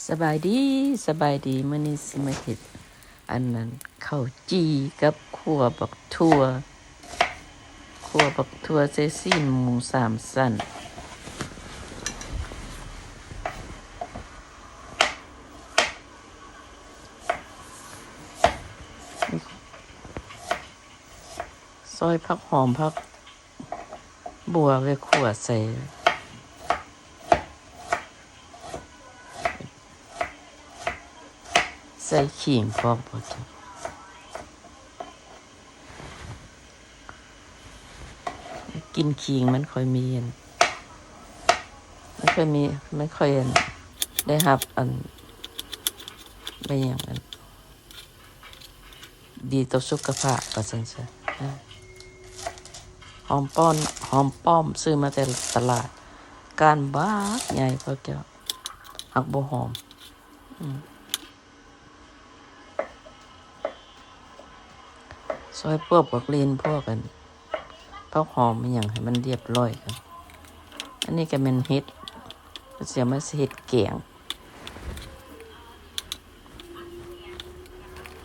ສະບາຍດີ, ສະບາຍດີ. ມື້ນີ້ຊິມາເຮັດ ອັນນັ້ນ ເຂົ້າຈີ່ກັບຂົ້ວບັກຖົ່ວ, ຂົ້ວບັກຖົ່ວໃສ່ຊີ້ນໝູສາມຊັ້ນ. ຊອຍຜັກຫອມ ຜັກບົວໄວ້ຂົ້ວໃສ່ ໃສ່ຂີງພ້ອມ. ກິນຂີງມັນຄ່ອຍມີອັນ ມັນຄ່ອຍມີ ມັນຄ່ອຍອັນ ໄດ້ຮັບອັນ ໄດ້ຫຍັງອັນ ດີຕໍ່ສຸຂະພາບ ວ່າຊັ້ນຊະ. ຫອມປ້ອມ ຫອມປ້ອມ ຊື້ມາແຕ່ຕະຫຼາດ ກ້ານບັກໃຫຍ່ພວກເຈົ້າ ຫາກບໍ່ຫອມ. ຊອຍພວກບັກລີນ ພວກອັນ ຜັກຫອມອີ່ຫຍັງໃຫ້ມັນລຽບລ້ອຍກ່ອນ. ອັນນີ້ກໍແມ່ນເຫັດ ເພິ່ນຊິເອົາມາເຮັດແກງ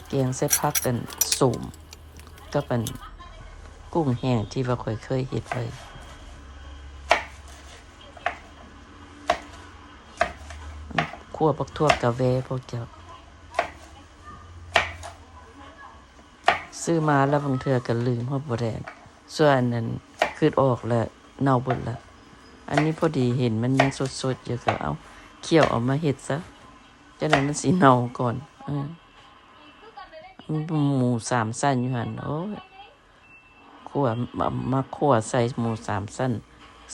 ແກງໃສ່ຜັກກັນສົ້ມ ກັບອັນ ກຸ້ງແຫ້ງທີ່ວ່າຂ້ອຍເຄີຍເຮັດໄວ້. ຂົ້ວບັກຖົ່ວກະແວພວກເຈົ້າ ຊື້ມາແລ້ວບາງເທື່ອກໍລືມ ເຮົາບໍ່ໄດ້ ສ່ວນອັນນັ້ນ ຄິດອອກແລ້ວ ເນົ່າເບິດລະ. ອັນນີ້ພໍດີເຫັນມັນຍັງສົດໆຢູ່ ກໍເອົາ ຂ້ຽວເອົາມາເຮັດຊະ ຈັ່ງໃດມັນຊິເນົ່າກ່ອນ. ເອີ ໝູສາມຊັ້ນຢູ່ຫັ້ນ ໂອ້ຍ ຂົ້ວ ມາ ມາຂົ້ວໃສ່ໝູສາມຊັ້ນ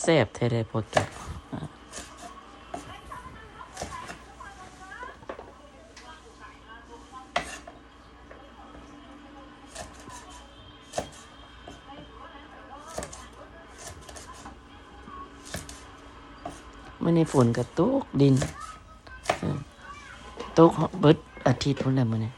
ແຊບແທ້ເດ້ພວກເຈົ້າ. ມື້ນີ້ຝົນກໍຕົກດິນ ເອີ ຕົກເບິດອາທິດພຸ້ນແຫຼະມື້ນີ້.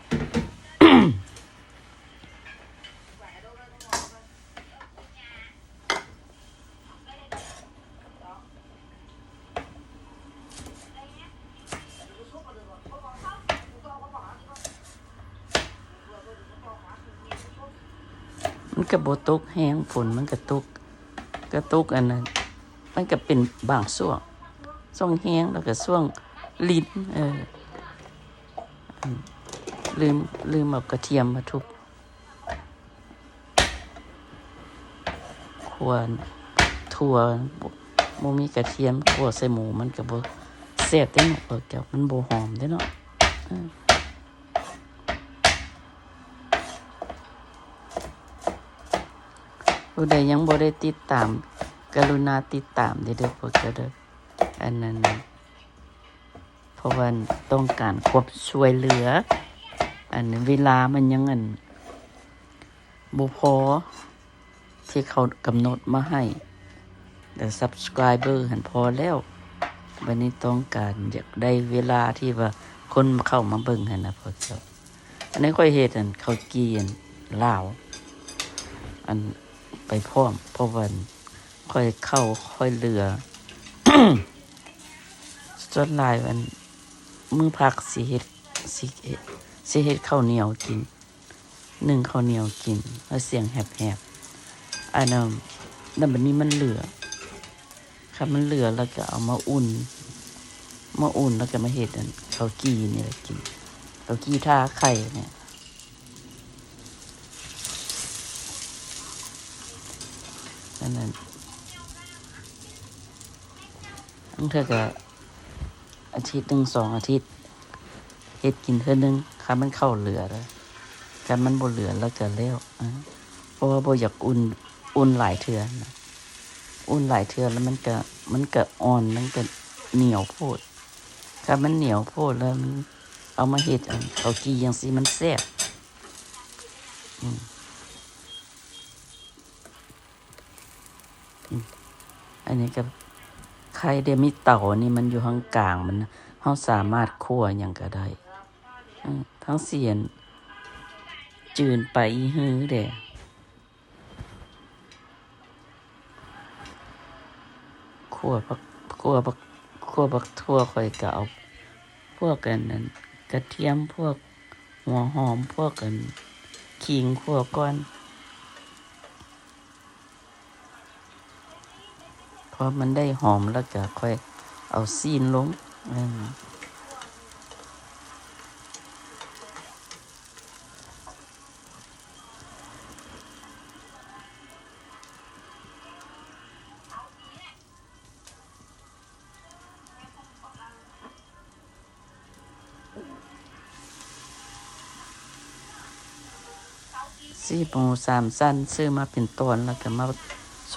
ມັນກໍບໍ່ຕົກແຮງ ຝົນມັນກໍຕົກ ກໍຕົກອັນນັ້ນ ມັນກໍເປັນບາງຊ່ວງ ຊ່ວງແຮງ ແລ້ວກໍຊ່ວງລິນ. ເອີ ລືມ ລືມເອົາກະທຽມມາທຸບ. ຂົ້ວຖົ່ວ ບໍ່ ບໍ່ມີກະທຽມ ຂົ້ວໃສ່ໝູມັນກໍບໍ່ແຊບເດ້ເນາະ ພວກເຈົ້າ ມັນບໍ່ຫອມເດ້ເນາະ. ເອີ ຜູ້ໃດຍັງບໍ່ໄດ້ຕິດຕາມ ກະລຸນາຕິດຕາມເດີ ເດີພວກເຈົ້າເດີ ອັນນັ້ນ ເພາະວ່າຕ້ອງການຄວາມຊ່ວຍເຫຼືອ ອັນເວລາມັນຍັງອັນບໍ່ພໍທີ່ເຂົາກຳນົດມາໃຫ້ ແລະ subscriber ຫັ້ນພໍແລ້ວ ບັດນີ້ຕ້ອງການຢາກໄດ້ເວລາທີ່ວ່າຄົນເຂົ້າມາເບິ່ງຫັ້ນນະພວກເຈົ້າ. ອັນນີ້ຂ້ອຍເຮັດອັນເຂົ້າຈີ່ອັນລາວ ອັນໄປພ້ອມ ເພາະວ່າ ຂ້ອຍເຂົ້າຂ້ອຍເຫຼືອ ສ່ວນຫຼາຍອັນ ມື້ພັກຊິເຮັດ ຊິເຮັດ ຊິເຮັດເຂົ້າໜຽວກິນ ໜຶ້ງເຂົ້າໜຽວກິນ ແລ້ວສຽງແຫບໆ ອັນນັ້ນ ແລ້ວບັດນີ້ມັນເຫຼືອ ຄັນມັນເຫຼືອແລ້ວກໍເອົາມາອຸ່ນ ມາອຸ່ນແລ້ວກໍມາເຮັດອັນເຂົ້າຈີ່ນີ້ແຫຼະກິນ ເຂົ້າຈີ່ທາໄຂ່ນີ້. ອັນນັ້ນ ບາງເທື່ອກໍອາທິດໜຶ່ງສອງອາທິດ ເຮັດກິນເທື່ອໜຶ່ງ ຄັນມັນເຂົ້າເຫຼືອແລ້ວ ຄັນມັນບໍ່ເຫຼືອແລ້ວກໍແລ້ວ ເພາະວ່າບໍ່ຢາກອຸ່ນ ອຸ່ນຫຼາຍເທື່ອນະ ອຸ່ນຫຼາຍເທື່ອແລ້ວມັນກໍ ມັນກໍອ່ອນ ມັນກໍໜຽວໂພດ ຄັນມັນໜຽວໂພດແລ້ວມັນ ເອົາມາເຮັດອັນເຂົ້າຈີ່ຈັ່ງຊີ້ມັນແຊບ. ອືມ ອືມ ອັນນີ້ກໍໄຄເດ ມີເຕົານີ້ມັນຢູ່ທາງກາງມັນ ເຮົາສາມາດຂົ້ວຫຍັງກໍໄດ້ ອືມ ທັງສຽນຈືນໄປອີ່ຫືເດ. ຂົ້ວບັກ ຂົ້ວບັກ ຂົ້ວບັກຖົ່ວ ຂ້ອຍກໍເອົາ ພ ວກອັນນັ້ນ ກະທຽມ ພວກຫົວຫອມ ພວກອັນຂີງ ຂົ້ວກ່ອນ. ພໍມັນໄດ້ຫອມແລ້ວກະຄ່ອຍເອົາຊີ້ນລົງ. ເອີ. ຊີ້ນໝູສາມຊັ້ນ ຊື້ມາເປັນຕອນ ແລ້ວກໍມາຊ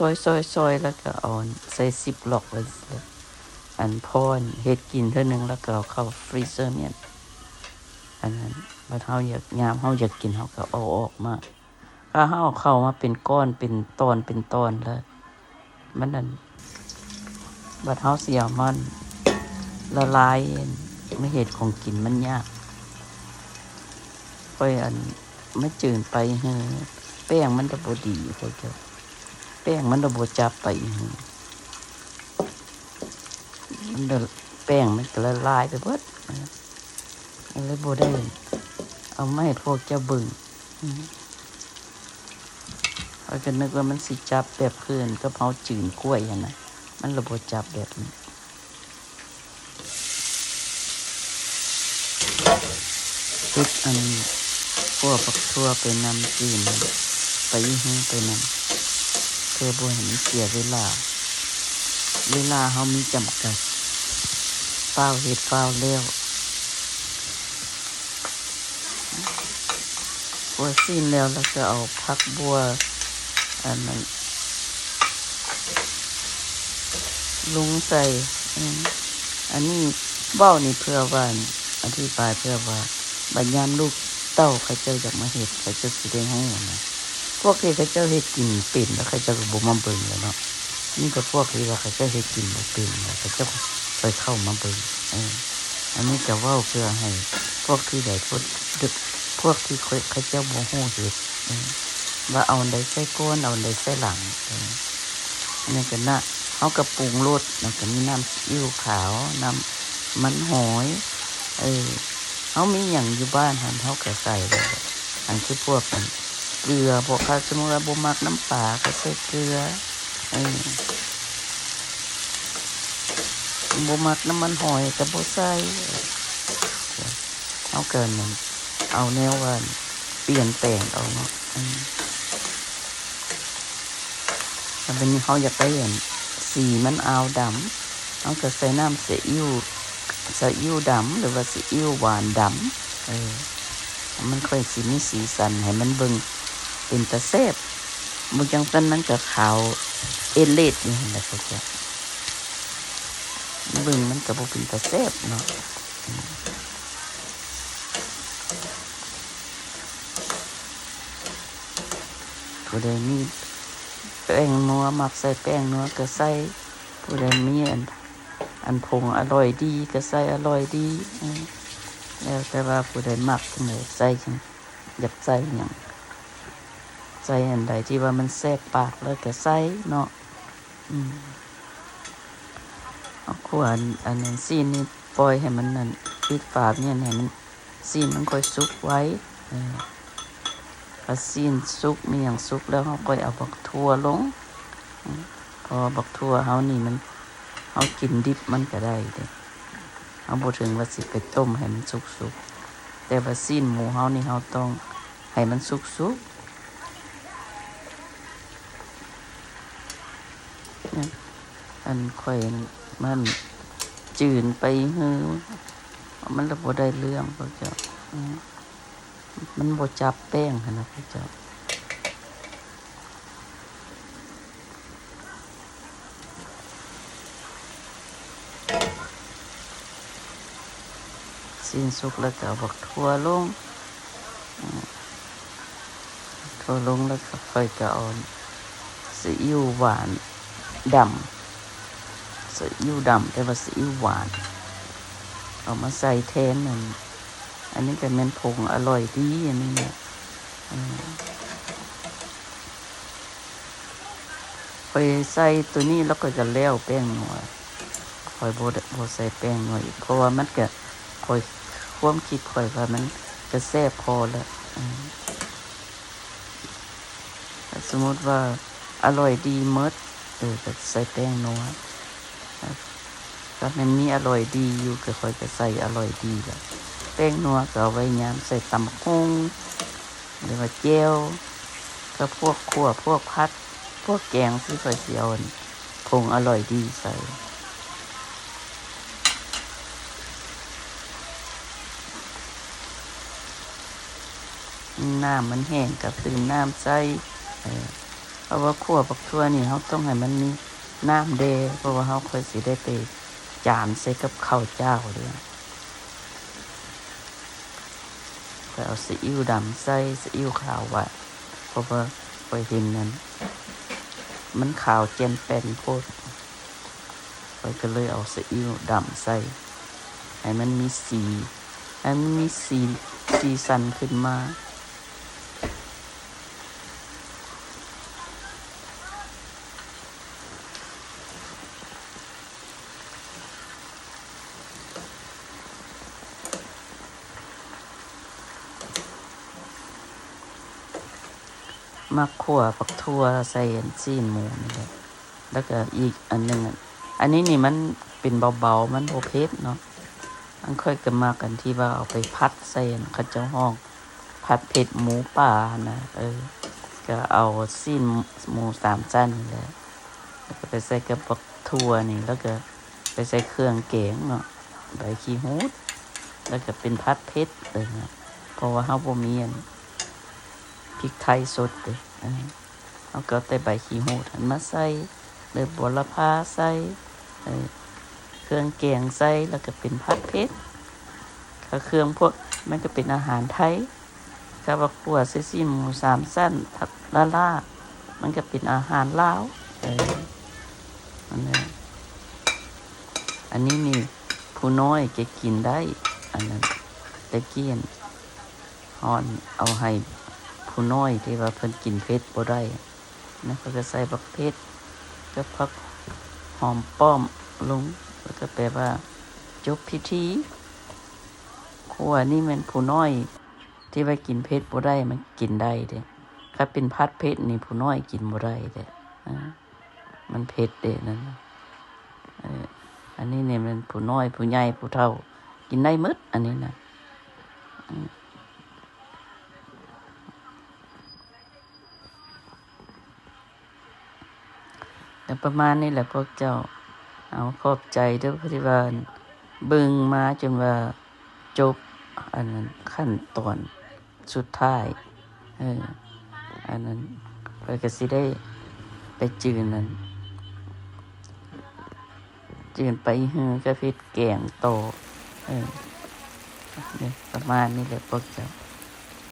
ອຍໆໆ ແລ້ວກໍເອົາໃສ່ຊິບລັອກໄວ້ ອັນ ພໍເຮັດກິນເທື່ອໜຶ່ງ ແລ້ວກໍເອົາເຂົ້າຟຣີເຊີແມ່ນ ອັນນັ້ນ ບັດເຮົາຢາກ ຍາມເຮົາຢາກກິນ ເຮົາກໍເອົາອອກມາ. ຖ້າເຮົາເອົາເຂົ້າມາເປັນກ້ອນ ເປັນຕອນ ເປັນຕອນແລ້ວ ມັນນັ້ນ ບັດເຮົາຊິເອົາມັນລະລາຍ ມາເຮັດຂອງກິນມັນຍາກ. ຂ້ອຍ ອັນ ມາຈືນໄປເຮີ ແປ້ງມັນລະບໍ່ດີ ຂ້ອຍຈະ ແປ້ງມັນລະບໍ່ຈັບໄປເຮີ ມັນລະ ແປ້ງມັນກໍລະລາຍໄປເບິດ. ເລີຍບໍ່ໄດ້ເອົາມາໃຫ້ພວກເຈົ້າເບິ່ງ. ຂ້ອຍກໍນຶກວ່າມັນຊິຈັບແບບຄືກັບເຮົາຈືນກ້ວຍຫັ້ນນະ ມັນລະບໍ່ຈັບແບບນີ້. ເຮັດອັນ ຂົ້ວບັກຖົ່ວໄປນຳ ຈືນໄປເຮືອໄປນຳ ເພື່ອບໍ່ໃຫ້ມັນເສຍເວລາ. ເວລາເຮົາມີຈຳກັດ ຟ້າວເຮັດຟ້າວແລ້ວ. ຂົ້ວຊີ້ນແລ້ວ ແລ້ວກໍເອົາຜັກບົ່ວ ອັນນັ້ນ ລົງໃສ່. ອືມ ອັນນີ້ເວົ້ານີ້ເພື່ອວ່າ ອະທິບາຍເພື່ອວ່າ ບັດຍາມລູກເຕົ້າເຂົາເຈົ້າຢາກມາເຮັດ ເຂົາເຈົ້າຊິໄດ້ຮູ້ນະ. ພວກທີ່ເຂົາເຈົ້າເຮັດກິນເປັນແລ້ວ ເຂົາເຈົ້າກໍບໍ່ມາເບິ່ງແລ້ວເນາະ. ມີແຕ່ພວກທີ່ວ່າເຂົາເຈົ້າເຮັດກິນບໍ່ເປັນ ແລ້ວເຂົາເຈົ້າຄ່ອຍເຂົ້າມາເບິ່ງ. ເອີ ອັນນີ້ກໍເວົ້າເພື່ອໃຫ້ພວກທີ່ໃດ ພວກ ພວກທີ່ເຂົາເຈົ້າບໍ່ຮູ້ເຮັດ ເອີ ວ່າເອົາອັນໃດໃສ່ກ່ອນ ເອົາອັນໃດໃສ່ຫຼັງ. ເອີ ອັນນັ້ນກໍນະ ເຮົາກໍປຸງລົດ ແລ້ວກໍມີນ້ຳຊີອິ້ວຂາວ ນ້ຳມັນຫອຍ ເອີ ເຮົາມີຫຍັງຢູ່ບ້ານຫັ້ນ ເຮົາກໍໃສ່ແລ້ວ. ອັນຄືພວກອັນເກືອ ພວກເຂົາ ສົມມຸດວ່າບໍ່ມັກນ້ຳປາກໍໃສ່ເກືອ ເອີ ບໍ່ມັກນ້ຳມັນຫອຍກໍບໍ່ໃສ່. ເຮົາກໍນັ້ນ ເອົາແນວວ່າປ່ຽນແປງເອົາເນາະ. ເອີ ແລ້ວບັດນີ້ເຮົາຢາກໄດ້ອັນ ສີມັນອາວດຳ ເຮົາກໍໃສ່ນ້ຳຊີອິ້ວ ຊີອິ້ວດຳ ຫຼືວ່າຊີອິ້ວຫວານດຳ. ເອີ ມັນຄ່ອຍຊິມີສີສັນ ໃຫ້ມັນເບິ່ງເປັນຕາແຊບ. ບໍ່ຈັ່ງຊັ້ນມັນກໍຂາວເອເລດຢູ່ຫັ້ນແຫຼະ ເບິ່ງມັນກໍບໍ່ເປັນຕາແຊບເນາະ. ຜູ້ໃດມີແປ້ງນົວ ມັກໃສ່ແປ້ງນົວກໍໃສ່ ຜູ້ໃດມີອັນ ອັນຜົງອະລ່ອຍດີກໍໃສ່ອະລ່ອຍດີ ເອີ ແລ້ວແຕ່ວ່າຜູ້ໃດມັກຈັ່ງໃດໃສ່ຈັ່ງ ຢາກໃສ່ຫຍັງ ໃສ່ອັນໃດທີ່ວ່າມັນແຊບປາກແລ້ວກໍໃສ່ເນາະ. ອືມ ເອົາຂົ້ວອັນ ອັນຊີ້ນນີ້ ປ່ອຍໃຫ້ມັນນັ້ນ ປິດຝາແມ່ນໃຫ້ມັນ ຊີ້ນມັນຄ່ອຍສຸກໄວ. ເອີ ຖ້າຊີ້ນສຸກ ມີຫຍັງສຸກແລ້ວ ເຮົາຄ່ອຍເອົາບັກຖົ່ວລົງ. ເພາະວ່າບັກຖົ່ວເຮົານີ້ມັນ ເຮົາກິນດິບມັນກໍໄດ້ເດ້ ເຮົາບໍ່ເຖິງວ່າຊິໄປຕົ້ມໃຫ້ມັນສຸກໆ ແຕ່ວ່າຊີ້ນໝູເຮົານີ້ ເຮົາຕ້ອງໃຫ້ມັນສຸກໆ. ອັນຂ້ອຍມັນຈືນໄປເຮີ ມັນລະບໍ່ໄດ້ເລື່ອງພວກເຈົ້າ ມັນບໍ່ຈັບແປ້ງຫັ້ນນະພວກເຈົ້າ. ຊີ້ນສຸກແລ້ວກໍເອົາບັກຖົ່ວລົງ ຖົ່ວລົງແລ້ວກໍຂ້ອຍກໍເອົາຊີອິ້ວຫວານດຳ ຊີອິ້ວດຳ ແຕ່ວ່າຊີອິ້ວຫວານ ເອົາມາໃສ່ແທນ. ອັນ ອັນນີ້ກໍແມ່ນຜົງອະລ່ອຍດີ ອັນນີ້ນະ ເອີ ຂ້ອຍໃສ່ໂຕນີ້ແລ້ວຂ້ອຍກໍແລ້ວແປ້ງນົວ ຂ້ອຍບໍ່ ບໍ່ໃສ່ແປ້ງນົວອີກ ເພາະວ່າມັນກະ ຂ້ອຍ ຄວາມຄິດຂ້ອຍວ່າມັນກະແຊບພໍລະ. ເອີ ຖ້າສົມມຸດວ່າອະລ່ອຍດີໝົດ ເອີ ກະໃສ່ແປ້ງນົວ. ຖ້າມັນມີອະລ່ອຍດີຢູ່ ກະຂ້ອຍກະໃສ່ອະລ່ອຍດີລະ. ແປ້ງນົວກະເອົາໄວ້ຍາມໃສ່ຕຳບັກຫຸ່ງ ຫຼືວ່າແຈ່ວ ກະພວກຂົ້ວ ພວກຜັດ ພວກແກງ ຊິຂ້ອຍຊິເອົາອັນ ຜົງອະລ່ອຍດີໃສ່. ນ້ຳມັນແຫ້ງກະຕື່ມນ້ຳໃສ່. ເອີ ເພາະວ່າຂົ້ວບັກຖົ່ວນີ້ ເຮົາຕ້ອງໃຫ້ມັນມີນ້ຳແດ່ ເພາະວ່າເຮົາ ຂ້ອຍຊິໄດ້ໄປຈານໃສ່ກັບເຂົ້າຈ້າວເດ້. ຂ້ອຍເອົາຊີອິ້ວດຳໃສ່ ຊີອິ້ວຂາວຫວານ ເພາະວ່າຂ້ອຍເຫັນນັ້ນ ມັນຂາວແຈ່ມແປ້ນໂພດ ຂ້ອຍກະເລີຍເອົາຊີອິ້ວດຳໃສ່ ໃຫ້ມັນມີສີ ໃຫ້ມັນມີສີ ສີສັນຂຶ້ນມາ. ມັກຂົ້ວບັກຖົ່ວໃສ່ອັນຊີ້ນໝູນີ້ແຫຼະ. ແລ້ວກະອີກອັນໜຶ່ງ ອັນນີ້ນີ້ມັນເປັນເບົາໆ ມັນບໍ່ເຜັດເນາະ. ອັນຂ້ອຍກະມັກອັນທີ່ວ່າເອົາໄປຜັດໃສ່ ອັນເຂົາເຈົ້າຮ້ອງຜັດເຜັດໝູປ່າຫັ້ນນະ. ເອີ ກະເອົາຊີ້ນໝູສາມຊັ້ນນີ້ແຫຼະ ແລ້ວກະໄປໃສ່ກັບບັກຖົ່ວນີ້ ແລ້ວກະໄປໃສ່ເຄື່ອງແກງເນາະ ໃບຂີ້ຫູດ ແລ້ວກະເປັນຜັດເຜັດເລີຍນະ. ເພາະວ່າເຮົາບໍ່ມີອັນພິກໄທສົດເດ້ ເອີ ເຮົາກະເອົາແຕ່ໃບຂີ້ຫູດຫັ້ນມາໃສ່ ຫຼືບົວລະພາໃສ່ ເອີ ເຄື່ອງແກງໃສ່ ແລ້ວກະເປັນຜັດເຜັດ. ກະເຄື່ອງພວກ ມັນກະເປັນອາຫານໄທ. ກະວ່າຂົ້ວໃສ່ຊີ້ນໝູສາມຊັ້ນ ລະລາ ມັນກະເປັນອາຫານລາວ. ເອີ ອັນນີ້ ອັນນີ້ນີ້ຜູ້ນ້ອຍກະກິນໄດ້. ອັນນັ້ນ ແຕ່ກີ້ຫັ້ນ ຮ້ອນເອົາໃຫ້ຜູ້ນ້ອຍທີ່ວ່າເພິ່ນກິນເຜັດບໍ່ໄດ້ ແລ້ວເພິ່ນກະໃສ່ບັກເຜັດກັບຜັກຫອມປ້ອມລົງ ແລ້ວກະແປວ່າຈົບພິທີ. ຂົ້ວນີ້ແມ່ນຜູ້ນ້ອຍທີ່ວ່າກິນເຜັດບໍ່ໄດ້ ມັນກິນໄດ້ເດ້. ຄັນເປັນຜັດເຜັດນີ້ ຜູ້ນ້ອຍກິນບໍ່ໄດ້ເດ້ ເອີ ມັນເຜັດເດ້ນັ້ນນະ. ເອີ ອັນນີ້ນີ້ແມ່ນຜູ້ນ້ອຍ ຜູ້ໃຫຍ່ ຜູ້ເຖົ້າ ກິນໄດ້ໝົດ ອັນນີ້ນະ. ກະປະມານນີ້ແຫຼະພວກເຈົ້າ. ເອົາ ຂອບໃຈເດີ້ທີ່ວ່າເບິ່ງມາຈົນວ່າຈົບ ອັນນັ້ນ ຂັ້ນຕອນສຸດທ້າຍ. ເອີ ອັນນັ້ນ ຂ້ອຍກະຊິໄດ້ໄປຈືນນັ້ນ ຈືນໄປຫືກັບເຮັດແກງຕໍ່. ເອີ ປະມານນີ້ແຫຼະພວກເຈົ້າ.